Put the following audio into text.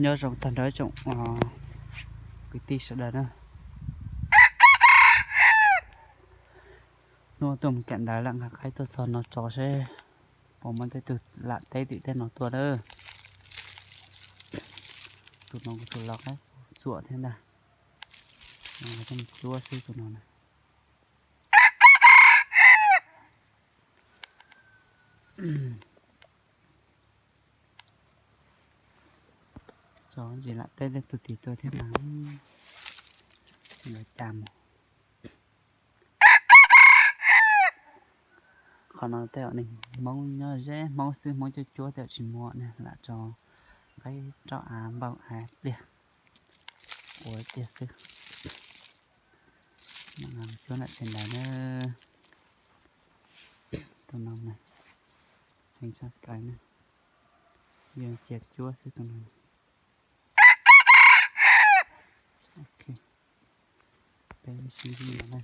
Nyob zoo tag nrho ib tsoom kwv tij sawv daws na. Hnub tuaj mus kawm ntawv lawm, nqa qaib tuaj txog no tso seb puas muaj tej tug lam teb tim tej no tuaj na. Tus no kuj tus los qaib txuam thiab ntag. Tuaj mus cuab xwb tus no na. Tso ntsis lam teb tej tug tim tuaj thiab mas. Lawv cas mus. Qhov no tej zaum neeg Hmoob nyob ze Hmoob xwb, Hmoob cuab cuab tej zaum tsis muaj ne, lam tso qaib rau av npauj av pliag ua tiag xwb. Cuab nram tsev ntawd na. Tus no na, heev tshaj plaws na. Yeej cia cuab xwb tus no. Ok, peb sib ntsib no na.